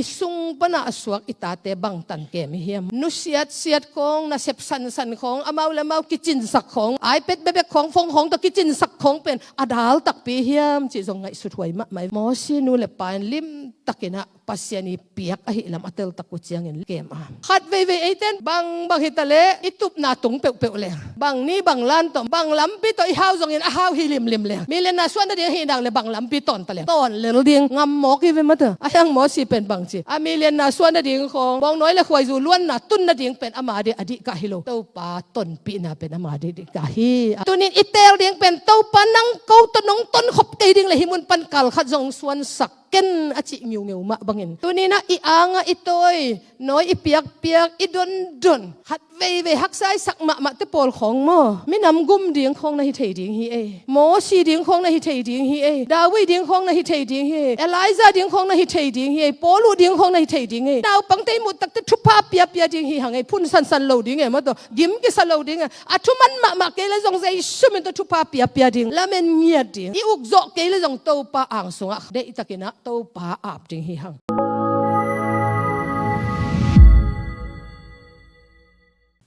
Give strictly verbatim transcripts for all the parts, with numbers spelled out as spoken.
I sung pana a suak i tate bangtan kem i hiam? Nusiatsiat khawng, nasep sansan khawng, amau le amau kicinsak khawng, iPad bebek khawng, phone khawng tawh kicinsak khawng pen a dal takpi hiam cih zong ngaihsut huai mahmah. Mosi nu le pa in limtakinah Pasian i piak ahi lam a teltak uh ciangin kem a. Khat veivei eiten bangbang hitaleh i tupna tung peuhpeuh leng, bang ni bang lan tawh, bang lampi tawh i hau zongin a hau hi limlim leng, milianna suan nading ahi nang le bang lampi tawnta leng, tawn lel ding ngam mawk hi ve mata. A hiang Mosi pen bangci, a milianna suan nading khawng, bawngnawi le khuaizu luanna tun nading pen ama ding a dihkah hi lo. Topa tonpihna pen ama ding dihkah hi. Tunin i teel ding pen Topa nang ko tawh nong tonkhop kei ding le hih mun pan kalkhat zong suansak ken a cih ngiungeu mah bangin, tuninah i angah i tawi, nawi i piakpiak, i dondon, khat veivei haksa i sak mahmahte pawl khawng maw, minam gum ding khawng na hi thei ding hi ei. Mosi ding khawng na hi thei ding hi ei. David ding khawng na hi thei ding hi ei. Elijah ding khawng na hi thei ding hi ei. Paulu ding khawng na hi thei ding hi ei. Naupangte i muh takte thupha piapia ding hi hang ei. Phun sansan lo ding ei maw tawh, gim kisa lo ding ei. A thuman mahmah kei le zong Jesu min tawh thupha piapia ding, lamen ngiat ding, i ukzawh kei le zong Topa ang sungah deihtakinah Topa ap ding hi hang.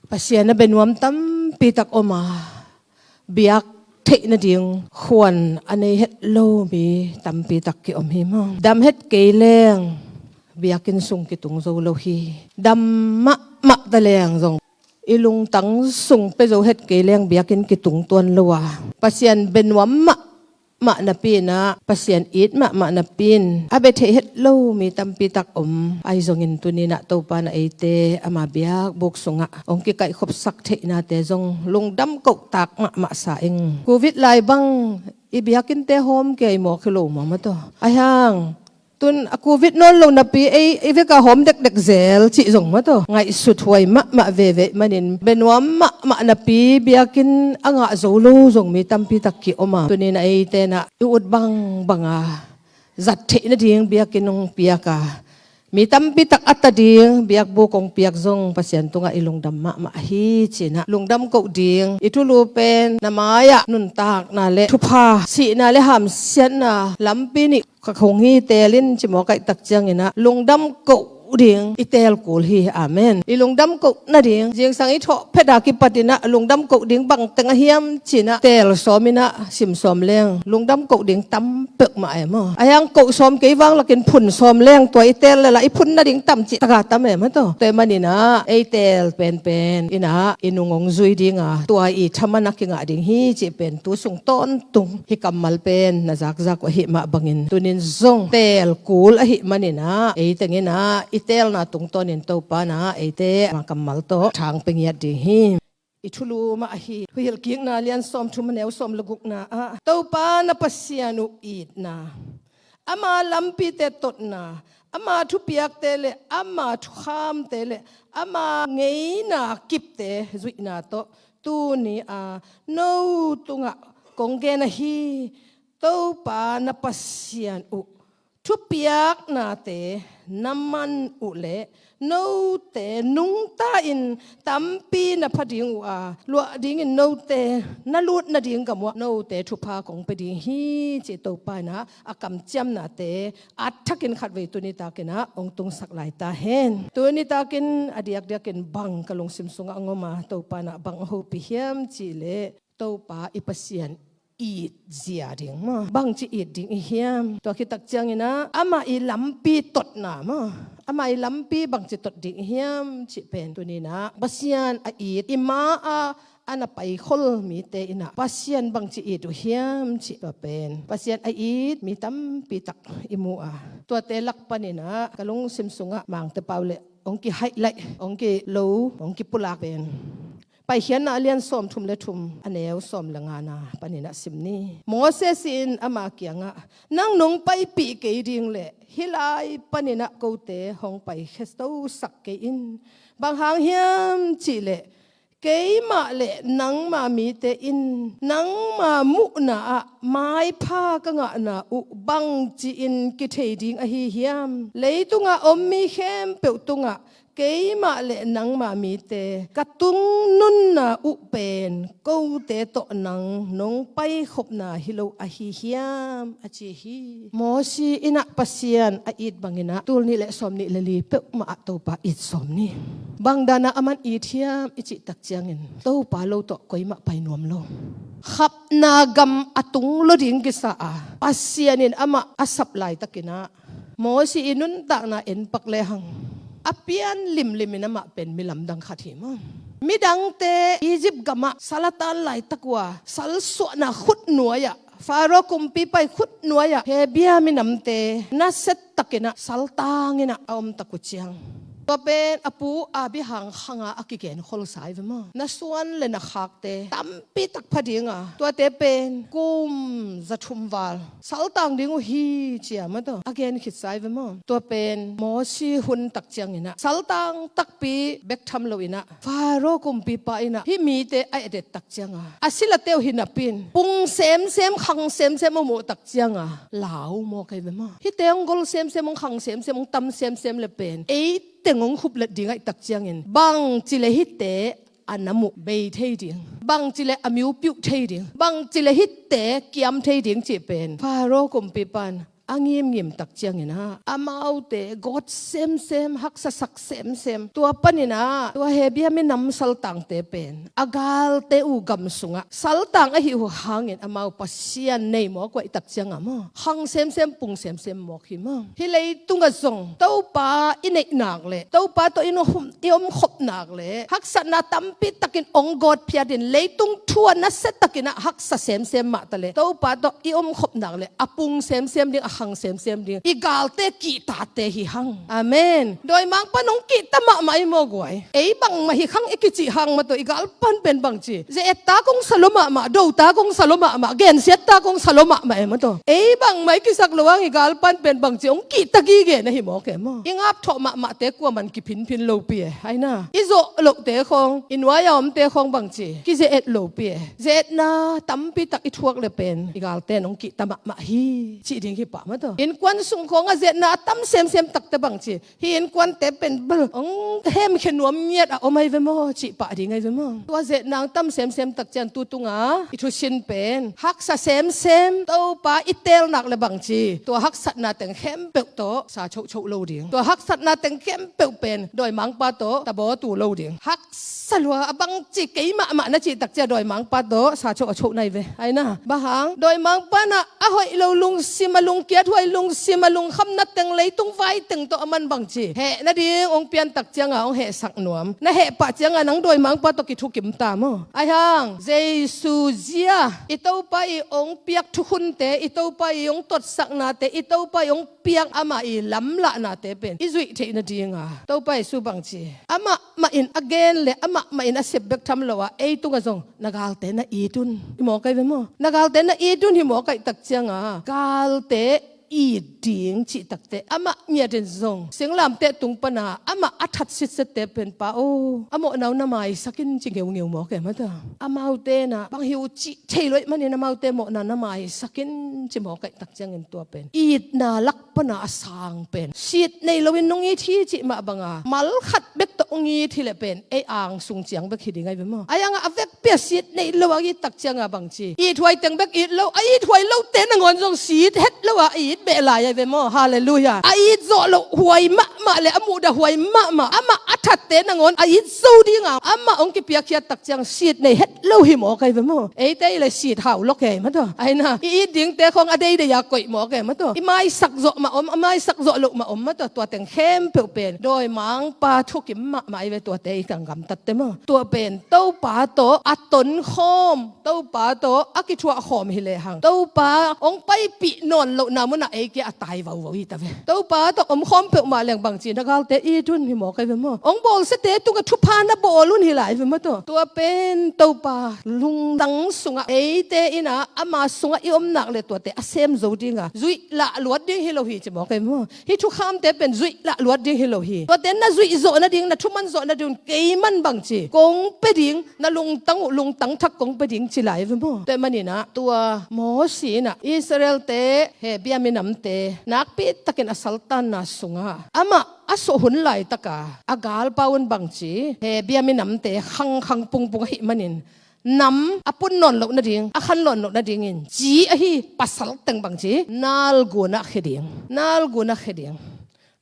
Pasian a bia nuam tampitak om a, biak theih nading khuan a nei het lo mi tampitak kiom hi maw. Dam het kei leng biakinn sung kitung zo lo hi. Dam mahmah ta leng zong i lungtang sung pia zo het kei leng biakinn kitung tuan lo a, Pasian bia nuam mahmah napi inah, Pasian it mahmah napi in a bia theih het lo mi tampitak om ahi zongin, tuninah Topa na eite ama biakbuk sungah hong kikaihkhopsak theihnate zong lungdam kohtak mahmah sa ing. Covid lai bang i biakinnte hawm kei mawk hi lo maw maw tawh. A hiang tun a Covid nawn lo napi ei, ei veka hawm dekdek zel cih zong maw tawh, ngaihsut huai mahmah veve manin, bia nuam mahmah napi biakinn a ngah zo lo zong mi tampitak kiom a, tunin a eitenah i ut bangbang a zat theih nading biakinn hong piak a, mi tampitak a ta ding biakbuk hong piak zong Pasian tungah i lungdam mahmah hi cinah, lungdam koh ding, i thulu pen na mai-ah nuntakna le thupha, sihna le hamsiatna lampi nih ka khong hi, teel in ci mawk ahih tak cianginah lungdam koh ding i teel kul hi. Amen. I lungdam koh nading, zingsang i thawh phet a kipatinah lungdam koh ding bangteng a hiam cinah teel sawm inah sim sawm leng lungdam koh ding tam pek mah e maw. A hiang koh sawm kei vang lakin phun sawm leng tua i teel le lah i phun nading tam cih taka tam e maw tawh. Tua maninah ei teel penpen inah i nung hong zui ding a, tua i thaman a kingah ding hi cih pen tu sung tawntung hih kammal pen na zakzak uh ahih mah bangin, tunin zong teel kul ahih maninah ei tenginah i teelna tungtawnin Topa nah eite ama kammal tawh thang pia ngiat ding hi. I thulu mah ahi Thuhilhkikna lian sawmthum a neu sawm le gukna ah, Topa na Pasian uh itna, ama lampite totna, ama thupiakte le ama thukhamte le ama ngeina kipte zuihna tawh tuni a no tungah kong gen ahi. Topa na Pasian uh thupiaknate na man uh leh note nungta-in tampi na pha ding uh a, luah dingin note na lut nading gam uh ah note thupha kong pia ding hi, ci Topa inah a kamciamnate a thakin khatvei tuni takinah hong tungsak lai ta hen. Tuni takin a diakdiakin bang ka lungsim sungah hong om a, Topa inah bang a hopih hiam cihleh, Topa i Pasian it zia ding maw, bangci it ding i hiam? Tua khit tak cianginah amah i lampi totna maw, amah i lampi bangci tot ding i hiam cih pen tuninah Pasian a it i ma-ah a na paikhol mite inah Pasian bangci it uh hiam cih tua pen Pasian a it mi tampitak i mu a, tuate lak paninah ka lungsim sungah Mangte pau le hong kihaih laih, hong kilo, hong kipulak pen Paikhiatna a lian sawmthum le thum a neu sawm le ngana paninah sim ni. Moses in ama kiangah, nang nong paipih kei ding leh hih lai paninah kote hong paikhia tosak kei in. Bang hang hiam cihleh keimah le nangma mite in nangma muhna ah maipha ka ngahna uh bangci-in kithei ding ahi hiam? Leitungah om mi khempeuh tungah Keimah le nangmah mite ka tungnunna uh pen kote tawh nang nong paikhopna hi lo ahi hiam, a ci hi. Mosi in ah Pasian a it bangin ah, tul nih le sawm nih le li peuhmah ah Topa it sawm ni. Bang dan ah aman it hiam i cih tak ciangin, Topa lo tawh koimah pai nuam lo. Khapna gam a tung lo ding kisa a, Pasian in amah a sap laitakin ah, Mosi i nuntakna en pak lehang, a pian limlim in amah pen mi lamdang khat hi maw. Midangte Egypt gamah sal a tan laitak uh a, salsuahna khutnuai ah, Faro kumpipa i khutnuai ah Hebia minamte nasia takin ah saltang in ah a om tak uh ciang, tua pen a pu Abraham khang a a kigen kholsa hi ve maw. Na suan le na khakte tampi tak pha ding a, tuate pen kum za thum val saltang ding uh hi, ci a maw, tua a gen khitsa hi ve maw. Tua pen Mosi hun tak ciangin ah saltang takpi bek tham lo in ah, Faro kumpipa in ah hih mite a et et tak ciang a, a silate uh hi napi in pung semsem, khang semsem a muh tak ciang a, lau mawk hi ve maw. Hihte hong gol semsem, hong khang semsem, hong tam semsem le pen ei teng hong khuplet ding ahih tak ciangin, bangci le hihte a nam uh bei thei ding, bangci le a miu piuh thei ding, bangci le hihte kiam thei ding cih pen Faro kumpipa in a ngimngim tak ciangin ah, amaute gawt semsem, haksasak semsem. Tua panin ah tua Hebia minam saltangte pen a galte uh gam sungah saltang ahih uh hangin amau Pasian nei mawk uh ahih tak ciang a maw, khang semsem, pung semsem mawk hi maw. Hih leitungah zong Topa i neih nak leh, Topa tawh i om, i omkhop nak leh, haksatna tampi takin hong gawtphiat in, leitung thu ah nasia takin ah haksa semsem mah ta leh, Topa tawh i omkhop nak leh, a pung semsem ding, a khang semsem ding, i galte kihtate hi hang. Amen. Dawimangpa in hong kihta mahmah hi maw guai. Ei bangmah hi khang i kicih hang maw, tua i galpan pen bangci, ze-et tak hong sa lua mahmah, do tak hong sa lua mahmah, gensiat tak hong sa lua mahmah e maw, tua ei bangmah i kisak loh hang i galpan pen bangci, hong kihta gige na hi mawk e maw. I ngapthawh mahmahte kuaman kiphinphin lopi e, ai na. I zawh lohte khawng, i nuai a omte khawng bangci, kize-et lopi e. Ze-etna tampi tak i thuak le pen i galte in hong kihta mahmah hi, cih ding hi pah maw, tua innkuan sung khawng ah ze-etna a tam semsem takte bangci, hih innkuante pen bel hong hemkhia nuam ngiat a om ahi ve maw, cih pah ding ahi ve maw. Tua ze-etna hong tam semsem tak ciang, tu tung a i thusin pen haksa semsem Topa i teel nak le bangci, tua haksatna teng khempeuh tawh sa chohchoh lo ding, tua haksatna teng khempeuh pen dawimangpa tawh tabaw tu lo ding. Haksa lua a, bangci kei mahmah na cih tak ciang dawimangpa tawh sa choh a choh na hi ve, ai na. Bang hang, dawimangpa in ah a hoih lo lungsim, a lungkiathuai lungsim, a lungkhamna teng, leitung vai teng tawh aman bangci heh nading hong pian tak ciang a hong hehsak nuam. Na heh pah ciang a nang dawimangpa tawh kithukim ta maw. Ai hang, Jesu zia, i Topa i hong piak thukhunte, i Topa i hong totsaknate, i Topa i hong piak amah i lamlahnate pen i zuih theih nading a, Topa Jesu bangci, amah mah in a gen le amah mah in a sep bek tham lo a, ei tungah zong na galte na it un hi mawk ahi ve maw. Na galte na it un hi mawk ahih tak ciang a, galte it ding cih takte amah ngiat in zong singlamteh tung pan a amah a that sitsette pen, Pa aw, a mawhna uh na maisak in, ci ngeungeu mawk e maw, tua. Amaute in ah bang hi uh cih thei lo ahih manin amaute mawhna na maisak in, ci mawk ahih tak ciangin tua pen itna lak pan a a sang pen, sit nei loin nong it hi cih mah bang a, mal khat bek tawh hong it hi leh pen ei ang sung ciang bek hi ding ahi ve maw. Ai ang a, a vekpi a sit nei lo a it tak ciang a bangci, ithuai teng bek it lo, a ithuai lote nangawn zong sit het lo a a it beh lai ahi ve maw. Halleluiah. A it zawh loh huai mahmah le a muhdah huai mahmah, amah a thatte nangawn a it zo ding a amah hong kipiakkhiat tak ciang sit nei het lo hi mawk ahi ve maw. Eite i le sit hau lawk e maw, tua. Ai na, i it dingte khawng a deidei a koih mawk e maw, tua. I maisak zawh mah om, a maisak zawh loh mah om maw, tua. Tua teng khempeuh pen dawimangpa thukim mahmah ahi ve, tuate i kanggamtatte maw. Tua pen Topa tawh a tonkhawm, Topa tawh a kithuahkhawm hi lehang, Topa hong paipih nawn lohna munah ei kia a tai vauvau hi ta ve. Topa tawh omkhawm peuhmah leng bangci, na galte it un hi mawk ahi ve maw. Hong bawlsiate tungah thupha na bawl un hi lai ve maw, tua. Tua pen Topa lungtang sungah eite in ah ama sungah i om nak le tuate a sem zo ding a, zuih lah luat ding hi lo hi, ci mawk ahi ve maw. Hih thukhamte pen zuih lah luat ding hi lo hi. Tuate na zuih zawh nading, na thuman zawh nading un keiman bangci kong pia ding, na lungtang uh lungtang thak kong pia ding ci lai ve maw. Tua maninah tua Mosi inah Israel-te, Hebia minamte nakpi takin a saltanna sungah amah a suah hun laitaka a galpa un bangci Hebia minamte khangkhang pungpung ahih manin nam a pun nawn loh nading, a khan nawn loh nadingin ci ahi pasal teng bangci nalgunah khia ding, nalgunah khia ding.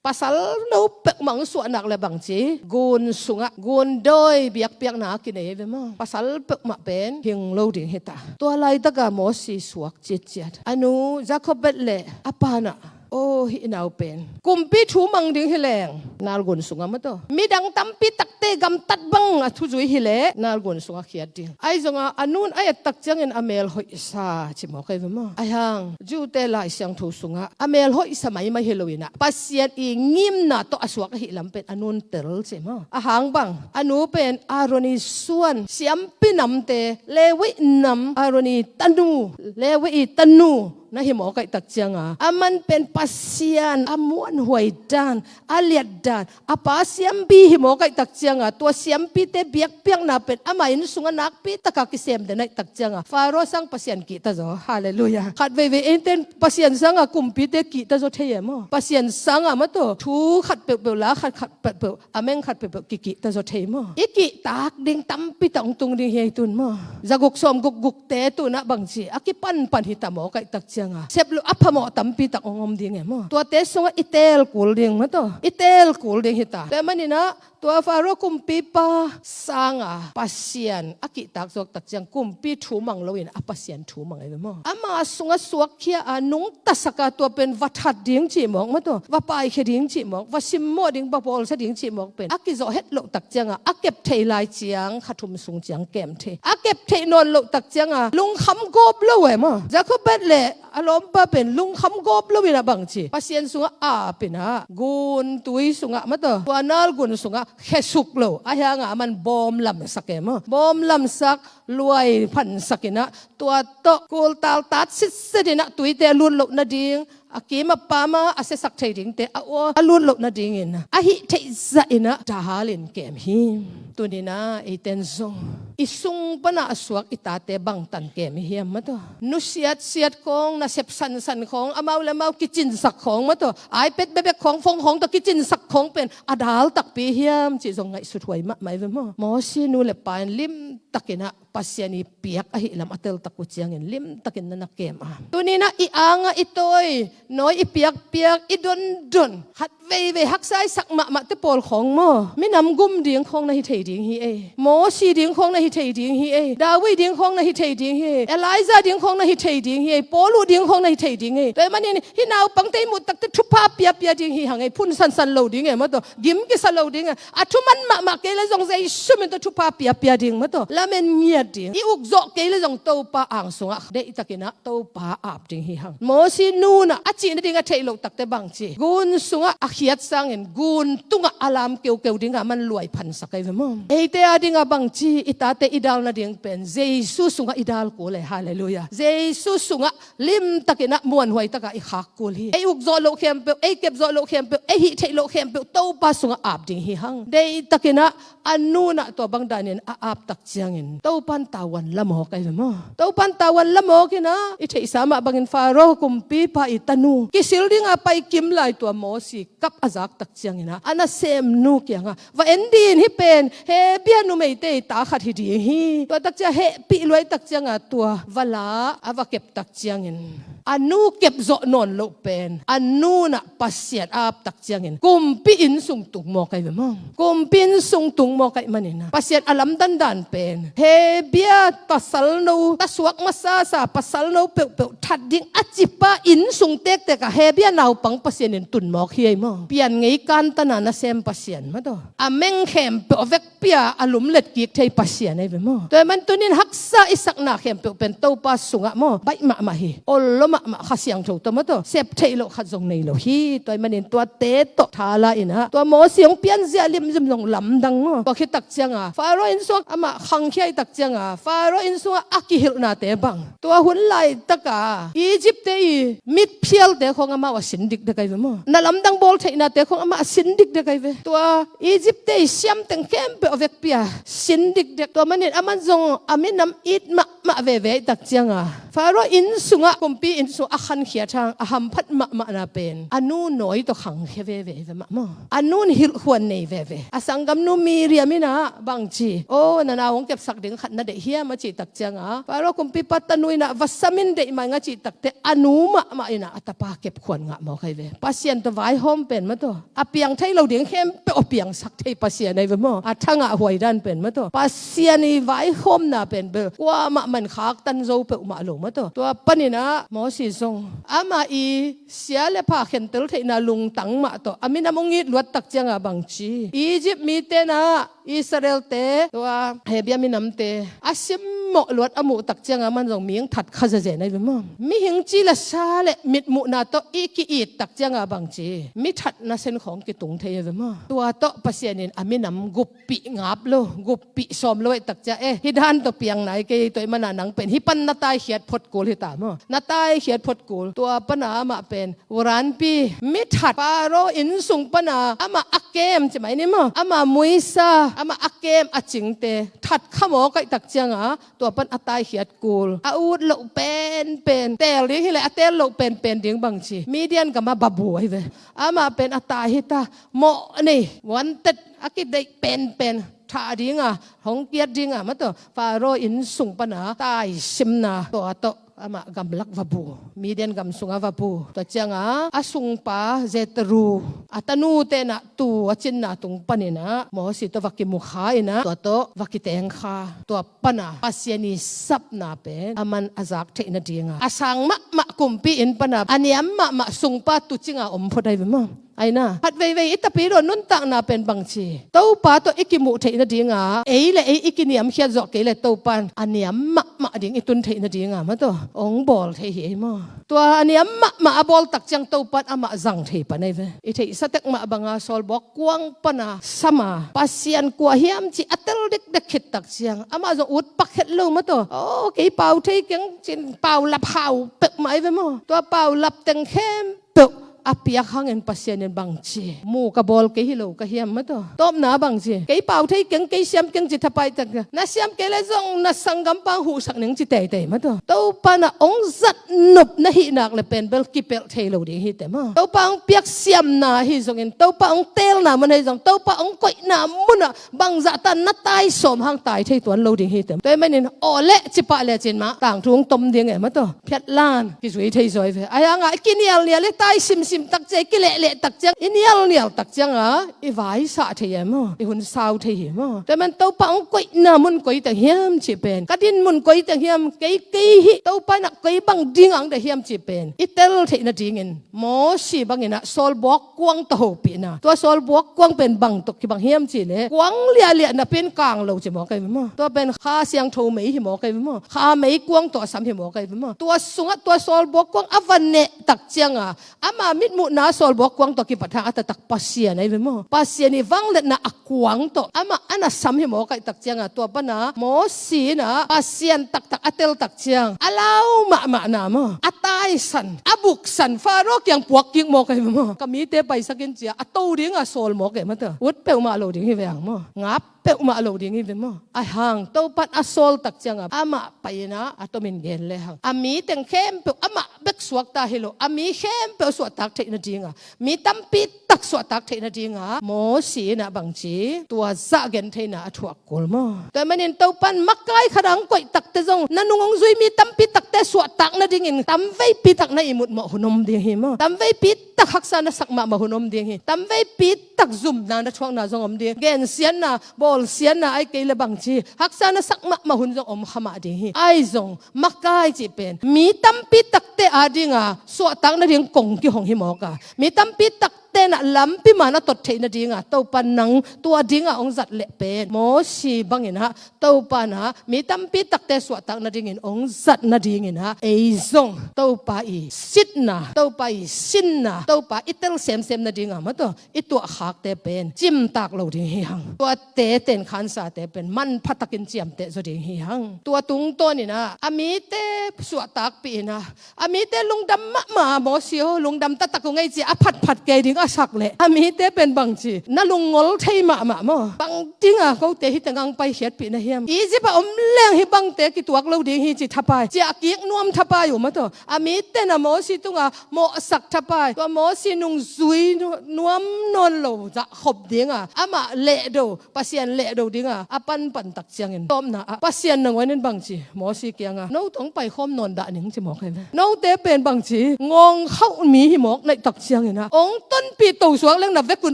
Pasal no peuhmah hong suah nak le bangci gun sungah gun dawi biakpiakna a kinei ve maw. Pasal peuhmah pen hing lo ding hita. Tua laitaka Mosi suak citciat a nu Jakob bet le a panah, aw, hih nau pen kumpi thu mang ding hileng nalgun sungah maw taw, midang tampi takte gamtat bang a thuzui hileh nalgun sungah khiat ding. Ahi zongah a nun a ettak ciangin a mel hoihsa ci mawk ahi ve maw. Ahi hang Jew-te Lai Siangtho sungah a mel hoihsa maimai hi loinah Pasian i ngimna tawh a suak ahi lam pen a nun tel ci maw. A hang bang a nu pen Aaron i suan, siampi namte, Levi nam, Aaron i tanu, Levi i tanu na hi mawk ahih tak cianga aman pen Pasian a muanhuai dan, a liat dan, a pa siampi hi mawk ahih tak cianga tua siampite biakpiakna pen ama inn sungah nakpi taka kisem den ahih tak cianga Faro sang Pasian kihta zaw. Halleluiah. Khat veivei eiten Pasian sanga kumpite kihta zaw thei e maw. Pasian sanga maw taw thu khat peuhpeuh, la khat khat peuhpeuh, a meng khat peuhpeuh kikihta zaw thei maw. I kihtak ding tampi tak hong tung ding hi ei tun maw. Zaguk sawmguk gukte tunah bangci a kipanpan hita mawk ahih tak cianga sep lo a phamawh tampi tak hong om ding e maw. Tuate sungah i teel kul ding maw taw, i teel kul ding hita. Tua maninah tua Faro kumpipa sanga Pasian a kihtak zawk tak ciang kumpi thu mang loin a Pasian thu mang ahi ve maw. Ama sungah suakkhia a nungtasaka tua pen va that ding cih mawk maw taw, va paikhia ding cih mawk, va simmawh ding, va bawlsa ding cih mawk pen a kizawh het loh tak cianga a kep theih lai ciang kha thum sung ciang kem thei. A kep theih nawn loh tak cianga lungkham gawp lo e maw. Jakob bet le a lawmpa pen lungkham gawp loinah bangci Pasian sungah apinah guntui sungah maw taw, tua nalgun sungah khesuk lo. Ahi hanga aman bawm lamsak e maw. Bawm lamsak, luai phansakinah tua tawh kultal tat sitsetinah tuite a lut loh nading, a kim a pama a siasak thei dingte a aw a lut loh nadingin a hih theih zahinah dalin kem hi. Tuninah eiten zong i sung pana a suak i tate bangtan kem i hiam maw taw. Nusiatsiat khawng, nasep sansan khawng, amau le amau kicinsak khawng maw taw, iPad bebek khawng, phone khawng tawh kicinsak khawng pen a dal takpi hiam cih zong ngaihsut huai mahmah i ve maw. Mosi nu le pa in limtakinah Pasian i piak ahi lam a teltak uh ciangin limtakin na na kem a. Tuninah i angah i tawi nawi i piakpiak, i dondon, khat veivei haksa i sak mahmahte pawl khawng maw, minam gum ding khawng na hi thei ding hi ei. Mosi ding khawng na hi thei ding hi ei. David ding khawng na hi thei ding hi ei. Elijah ding khawng na hi thei ding hi ei. Paulu ding khawng na hi thei ding hi ei. Tua ahih manin hih naupangte i muh takte thupha piapia ding hi hang ei. Phun sansan lo ding e maw taw, gim kisa lo ding e. A thuman mahmah kei le zong Jesu min tawh thupha piapia ding maw taw, lamen ngiat ding. I ukzawh kei le zong Topa ang sungah deihtakinah Topa ap ding hi hang. Mosi nunah a cih nading a theih loh takte bangci gun sungah a khiat sangin gun tungah a lam keukeu dingah aman luai phansak ahi ve maw. Eite a dingah bangci i tate i dal nading pen Jesu sungah i dal kul e. Halleluiah. Jesu sungah limtakinah muanhuai takah i khak kul hi. Ei ukzawh loh khempeuh, ei kepzawh loh khempeuh, ei hih theih loh khempeuh Topa sungah ap ding hi hang. Deihtakinah a nunah tua bang danin a ap tak ciangin Topan tavuan la mawk ahi ve maw. Topan tavuan la mawkinah i theihsa mah bangin Faro kumpipa i tanu kisil dinga pai kim lai tua Mosi kap a zak tak cianginah a nasemnu kiangah, va en din, hih pen Hebia numeite i ta khat hi ding hi. Tua tak ciang hehpih luai tak cianga tua va la a va kep tak ciangin a nu kepzawh nawn loh pen a nunah Pasian a ap tak ciangin kumpi inn sung tung mawk ahi ve maw. Kumpi inn sung tung mawk ahih maninah Pasian a lamdang dan pen Hebia pasal no, ta suak masasa pasal no peuhpeuh that ding a cipa inn sung tektekah Hebia naupang Pasian in tun mawk hi ei maw. Pian ngei kantana nasem Pasian maw taw, a meng khempeuh a vek pia a lumlet kik thei Pasian ahi ve maw. Tua ahih man tunin haksa i sakna khempeuh pen Topa sungah maw baih mahmah hi. Ol lo mahmah Kha Siangtho tawh maw tawh sep theih loh khat zong nei lo hi. Tua ahih manin tuate tawh thala inah tua Mosi hong pianzia limzim zong lamdang maw. Tua khit tak cianga Faro inn sungah amah khangkhia i tak cianga Faro inn sungah a kihilhnate bang, tua hun laitaka Egypt-te i mitphialte khawng amau a sin dikdek ahi ve maw. Na lamdang bawl theihnate khawng amah a sin dikdek ahi ve. Tua Egypt-te i siamteng khempeuh a vekpi a sin dikdek. Tua manin aman zong a minam it mahmah veve i tak cianga Faro inn sungah, kumpi inn sungah a khankhiat hang a hamphat mahmahna pen a nu nawi tawh khangkhia veve ahi ve mah maw. A nun hilhkhuan nei veve. A sanggamnu Miriam inah bangci, aw, na nau hong kepsak ding khat na deih hiam a cih tak cianga Faro kumpipa tanu inah va sam in deih mai ing a cih takteh a nu mahmah inah a tapa kepkhuan ngah mawk ahi ve. Pasian tawh vaihawm pen maw tawh a piang thei lo ding khempeuh a piangsak thei Pasian ahi ve maw. A thangah huai dan pen maw tawh Pasian i vaihawmna pen bel kuamah man khaktan zo peuhmah lo maw tawh. Tua paninah Mosi zong amah i sia le pha khentel theihna lungtang mah tawh a minam hong it luat tak cianga bangci, Egypt mite inah Israel-te tua Hebrew minamte a simmawh luat a muh tak cianga aman zong mi hong that kha zezen ahi ve maw. Mihing ci le sa le mitmuhna tawh i ki-it tak cianga bangci, mi that nasen khawng kitung thei ahi ve maw. Tua tawh Pasian in a minam guppih ngap lo, guppih sawm lo ahi tak cia, eh, hih dan tawh piang nai kei, tua ahih mana nang pen hih pan na taikhiat phot kul hi ta maw. Na taikhiat phot kul. Tua pana amah pen uranpi, mi that, Faro inn sung pana amah a kem ci mai ni maw, amah muisa, amah a kem a cingte that kha mawk ahi tak cianga tua pan a taikhiat kul. A ut loh penpen teel ding hileh a teel loh penpen ding bangci, Midian gamah babu ahi ve. Amah pen a tai hi ta, mawh nei, wanted, a kideih penpen thah dinga, hong kiat dinga maw tawh Faro inn sung pana taisimna tua tawh amah gamlak va bu, Midian gam sungah va bu. Tua cianga a sungpa Jethro, a tanute inah tu a cinna tung paninah Mosi tawh va kimu kha inah tua tawh va kiteng kha. Tua pana Pasian i sapna pen aman a zak theih nadinga a sang mahmah kumpi inn pana a niam mahmah sungpa tucinga om phot ahi ve maw. Aina, khat veivei i tapidaw nuntakna pen bangci, Topa tawh i kimuh theih nadinga ei le ei i kiniamkhiat zawh kei le Topa in a niam mahmah ding i tun theih nadinga maw tawh hong bawl thei hi ei maw. Tua a niam mahmah a bawl tak ciang Topa in amah zang thei pan ahi ve. I theihsa tek mah banga sawlbuak kuang pana sama Pasian kua hiam cih a tel dekdek khit tak ciang amah zong ut pak het lo maw tawh. Aw, kei pau thei keng cin pau lap hau peuhmah ahi ve maw. Tua pau lap teng khempeuh a piak hangin Pasian in bangci, mu ka bawl kei hi lo ka hiam maw tawh. Tawpna bangci, kei pau thei keng, kei siam keng ci thapai tak ciang, na siam kei le zong na sanggampa hong huhsak ning ci teitei maw tawh. Topa in a hong zat nop na hih nak le pen bel kipelh thei lo ding hi te maw. Topa hong piak siamna ahi zongin, Topa hong teelna mun ahi zong, Topa hong koihna munah bangzah tan na tai sawm hang tai thei tuan lo ding hi te. Tua ahih manin aw leh cipah lecin mah tangthu hong tom ding e maw tawh. Phiatlan kizui thei zaw ahi ve. Ahi hanga i kinialnial, i tai simsim tak ciang, i kilehleh tak ciang, i nialnial tak cianga i vaisah thei e maw. I hun sau thei hi maw. Tua ahih man Topa hong koihna mun koi teng hiam cih pen, ka din mun koi teng hiam, kei, kei hih Topa in a koi bang dinga hong deih hiam cih pen i tel theih nadingin Mosi bangin a sawlbuak kuang tawh hopihna. Tua sawlbuak kuang pen bang tawh kibang hiam cih leh kuang liahliah napi in kang lo ci mawk ahi ve maw. Tua pen Kha Siangtho mei hi mawk ahi ve maw. Kha mei kuang tawh a sam hi mawk ahi ve maw. Tua sungah tua sawlbuak kuang a va neh tak cianga ama mitmuhna sawlbuak kuang tawh kipat hang a taktak Pasian ahi ve maw. Pasian i vangliatna a kuang tawh amah a na sam hi mawk ahi tak cianga tua pana Mosi in a Pasian taktak a tel tak ciang a lau mahmahna maw, a taisan, a buksan, Faro kiang puak kik mawk ahi ve maw. Ka mite paisak in cia a to dinga sawl mawk e maw tawh. Ut peuhmah lo ding hi ve ang maw. Ngap peuhmah lo ding hi ve maw. Ahi hang Topa in a sawl tak cianga amah pai in a, a tomin gen le hang, a mi teng khempeuh amah bek suakta hi lo, a mi khempeuh suahtak theih nadinga, mi tampi tak suahtak theih nadinga Mosi in a bangci tua zah gentheihna a thuak kul maw. Tua ahih manin Topa in makai khat ah hong koih takte zong na nung hong zui mi tampi takte suahtak nadingin tam veipi tak na ihmut mawh hun om ding hi maw. Tam veipi tak haksa na sak mahmah hun om ding hi. Tam veipi tak zumna na thuakna zong om ding. Gensiatna, bawlsiatna, ahih kei le bangci haksa na sak mahmah hun zong om kha mah ding hi. Ahi zong makai cih pen mi tampi takte adinga suahtak nading kong kihong hi mawk a, mi tampi tak tenah lampi man a tot theih nadinga Topa nang tua dinga hong zat leh pen Mosi banginah Topa nah mi tampi takte suahtak nadingin hong zat nadinginah ei zong Topa i sitna, Topa i sinna, Topa i tel semsem nadinga mataw i tuahkhakte pen cimtak lo ding hi hang. Tuate ten khansate pen manpha takin ciamteh zaw ding hi hang. Tua tungtawninah a mite suahtakpih inah a mite lungdam mahmah, Mosi aw, lungdam taktak uh ngei ci a phatphat kei ding a sak leh a mite pen bangci na lungngol thei mahmah maw? Bang dinga kote hite ngang paikhiatpih na hiam? Egypt a om leng hih bangte kituak lo ding hi ci thapai, ciah kik nuam thapai uh mataw. A mite na Mosi tunga mawhsak thapai, tua Mosi nungzui nu-, nuam nawn lo zah khop dinga amah lehdo, Pasian lehdo dinga a panpan tak ciangin tawpna ah Pasian nangawn in bangci Mosi kianga no tawh hong paikhawm nawn dah ning ci mawk hi ve. Note pen bangci ngawng khauh mi hi mawk naih tak cianginah hong tonpih to suak leng na vekun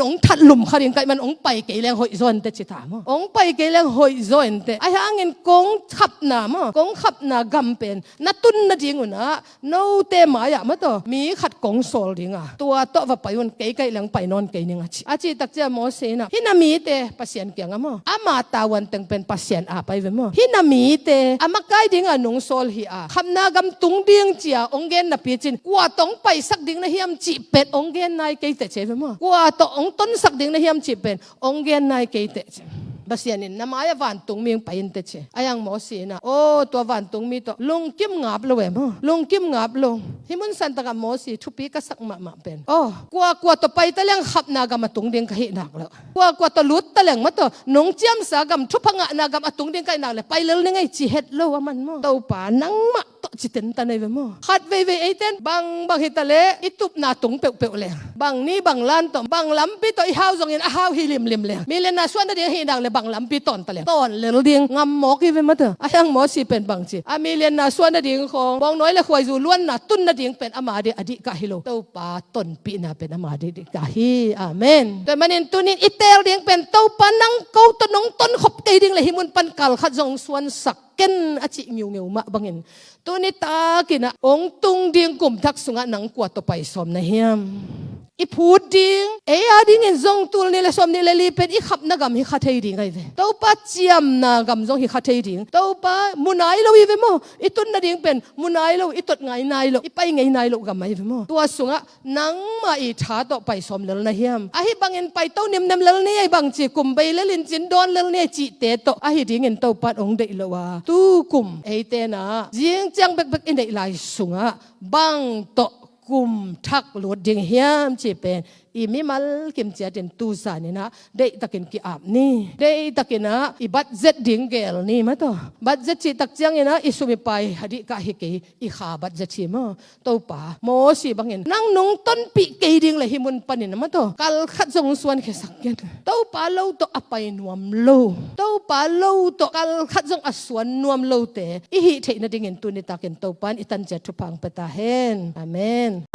hong that lum kha ding, kaih man hong pai kei leng hoih zaw inteh ci ta maw? Hong pai kei leng hoih zaw inteh. Ahi hangin kong khapna maw, kong khapna gam pen na tun nadingunah note mai-ah mataw mi khat kong sawl dinga tua tawh va pai un, kei kaih leng pai nawn kei ning a ci. A cih tak ciang Mosi inah hih na mite Pasian kiangah maw, ama tavuan teng pen Pasian ap ahi ve maw? Hih na mite a makai dinga nong sawl hi a, khapna gam tung ding cia hong gen napi cin kua tawh hong paisak ding na hiam cih pen hong gen nai kei teh ci ahi ve maw? Kua tawh hong tonsak ding na hiam cih pen hong gen nai kei teh ci. Pasian in na mai-ah vantung mi hong pai inteh ci. Ahi hang Mosi inah aw, tua vantung mi tawh lungkim ngap lo e maw? Lungkim ngap lo. Hih mun santakah Mosi thupi ka sak mahmah pen aw, kuakua tawh pai taleng khapna gam a tung ding ka hih nak lo. Kuakua tawh lut taleng mataw nong ciamsa gam, thupha ngahna gam a tung ding ka hih nak leh pai lel ning ei ci het lo a man maw? Topa nangmah tawh ci tentan ahi ve maw? Khat veivei eiten bangbang hitaleh i tupna tung peuhpeuh leng, bang ni bang lan tawh, bang lampi tawh i hau zongin a hau hi limlim leng, milianna suah nading ahih nak leh bang lampi tawn taleng tawn lel ding ngam mawk hi ve mataw. Ahi hang Mosi pen bangci a milianna suah nading khawng bawngnawi le khuaizu luanna tun nading pen ama ding a dihkah hi lo, Topa tonpihna pen ama ding dihkah hi. Amen. Tua manin tunin i teel ding pen Topa nang ko tawh nong tonkhop kei ding leh hih mun pan kalkhat zong suansak ken a cih ngiungeu mah bangin tuni takinah hong tung ding kum thak sungah nang kua tawh pai sawm na hiam? I phut ding ei a dingin zong tul nih le sawm nih le li pen i khapna gam hi kha thei ding ahi ve. Topa ciamna gam zong hi kha thei ding. Topa mu nai lo hi ve maw? I tun nading pen mu nai lo, i tot ngai nai lo, i pai ngei nai lo gam ahi ve maw? Tua sungah nangmah i tha tawh pai sawm lel na hiam? Ahi bangin paito nimnem lel ni ei, bangci kum bei lel in cin dawn lel ni ei cihte tawh ahi dingin Topa in hong deih lo a, tu kum eite nah zing ciang bekbek i neih lai sungah bang tawh kum thak lut ding hiam cih pen i mimal kim ciatin tu zaninah deihtakin ki-ap ni. Deihtakinah i budget ding gel ni mataw. Budget cih tak cianginah i sum i pai a dihkah hi kei, i kha budget hi maw? Topa, Mosi bangin nang nong tonpih kei ding leh hih mun panin a mataw kalkhat zong suankhiasak ken. Topa lo tawh a pai nuam lo, Topa lo tawh kalkhat zong a suan nuam lote i hih theih nadingin tuni takin Topa in i tanciat thupha hong pia ta hen. Amen.